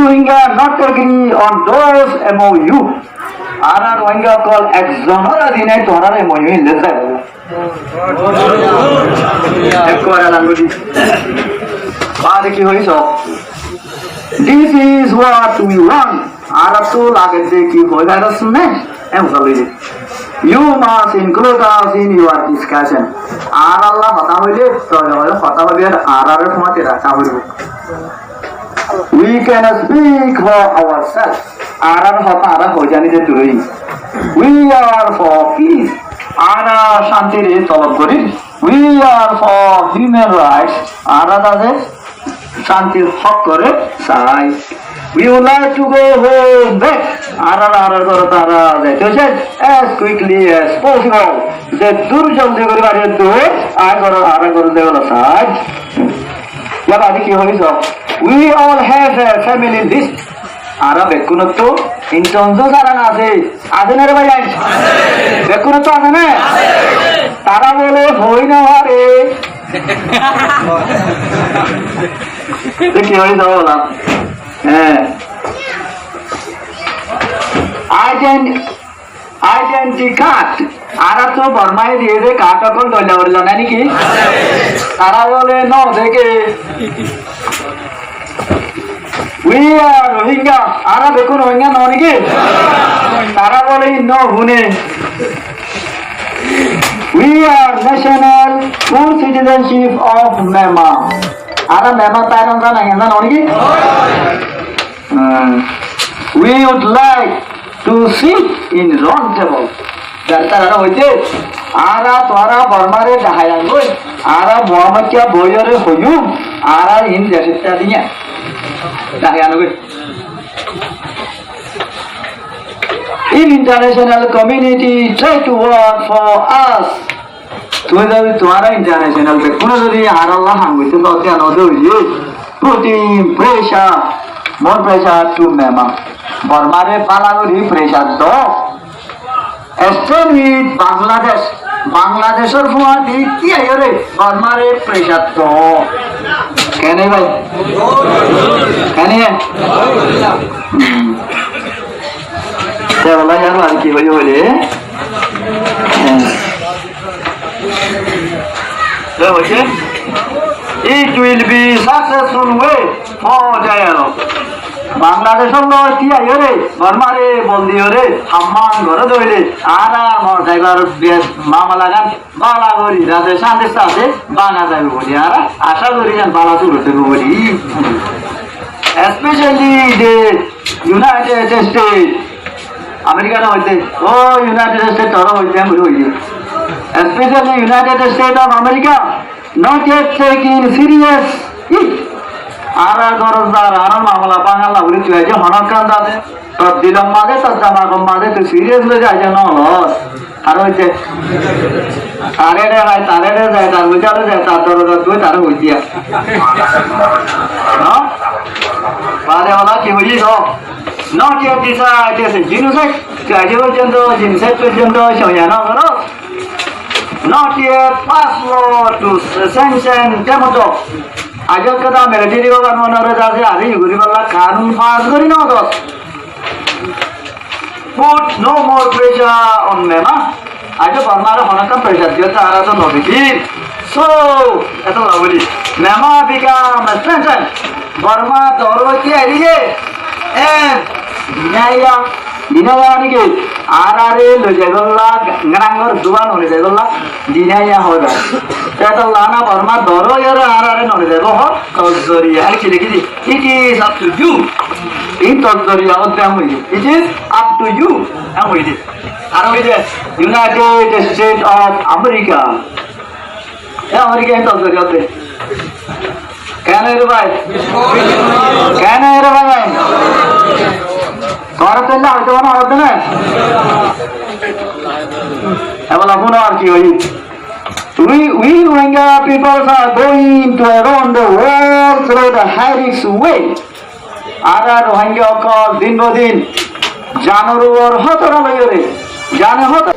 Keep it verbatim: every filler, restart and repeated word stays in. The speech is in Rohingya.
Rohingya not agree on those M O U. Añára Rohingya ókkol ekzonor razi nái tuáñrar M O U ín lezai. Ekkore langudi. Baade ki hoiye? This is what we want. Añárattú lage de ki hoiye, añára fúni, e musal hoiye. You must include us in your discussion. Añárar lá hotá hoile, tóile hoile hotá hoile añárare fúañti raká hoibo. We can speak for ourselves. Añárar hotá añára hoi zani de duroi. We are for peace. Añára cántir tolob gorir. We are for human rights. Añára zade cántir hók ore sai. We would like to go home back. Añára añárar górot añára zaito sai as quickly as possible. Ze dur zoldi gori fari dur, añára górot, añára górot zaiballa sai. Yar baade ki hoiye? We all have a family list. Añára bekkúnottú intonzó sára asé. Asé né re bái? Bekkúnottú asé né? Tará bóle hoi no fare. Te ki hoiye bóla? Hé. Ident-, identity card. Añárattú Bormaye diye de card ókkol dóilla gorilla nái niki? Tará bóle no deke. We are Rohingya. Añára bekkún Rohingya no niki? Tará bóle no fúne. We are national full citizenship of Myanmar. Añára Myanmar tair zan, zan no niki? Hmm. We would like to sit in round table. Zar tará hoiye, añára tuáñra Bormare dahai angoi, añára Muhammad Kia boiyore hoiyum, añára in dece tadiya. Dahai angoi. If international community try to work for us, tuáñra, tuáñra international bekkúne zodi añárar lá ham goitó saó de, no de hoiye, putting pressure, more pressure to Myanmar. Bormare bála gori pressure do. Stand with Bangladesh. Bangladeshor fúañti tíya óiyore Bormare pressure do. Kene bái? Kene? Hmm. Te bóla yar ar ki hoiye bóle? Hé. Te hoiye, it will be successful way for dialogue. Bangladeshor loi tíya óiyore, Bormare bol diyore, hamman gore de óile, añára mor zaibar bes mamala gan bála gori, zate cántir sáte báñga zaibo buli añára acá gori, gan bála cúru óibo buli. Especially the United States, America no hoite, o United States toro hoite, am hoite. Especially United States of America, not yet taking serious it. Añára gorozar, añárar mamala báñgalla buli tui aijja honókkan zate, tor dilor maze, tor demagor maze tui serious loi aijja no los. Ar hoite, tare re hai, tare re zai, tar buzare zai, tar dorozat goi tare hoi diya. No? Baade ola ki hoiye no? Not yet decide, yes, genocide. Tui aijja porjonto genocide porjonto soya no goros. Not yet pass law to sanction Tatmadaw. Aijja keda military government ore jase ari guri balla kanun pass gori no dos. Put no more pressure on Myanmar. Aijja Bormare honókkan pressure diyotte añára to no dekir. So, etolla buli, Myanmar become a tension. Borma dor óite airiye, e, dinaiya, dinaiya mane ki? Añárare loi zaibolla, ngrangor zuban loi zaibolla, dinaiya hoiba. Etolla na Borma dor óiyore añárare no loi zaibo, ho, tor zoriya, ar ki lekí di? It is up to you. Iín tor zoriya, ódde am óiye. It is up to you. Am óiye. Ar óiye United States of America. E America iín tor zoriya ódde. Kene re bái? Kene re bái? Tor zoriya ódde na? E bóla, fúno ar ki hoiye. We, we Rohingya people are going to run the world through the high risk way. Añára Rohingya ókkol din bodin zanor uore hótara loiyore, zane hótara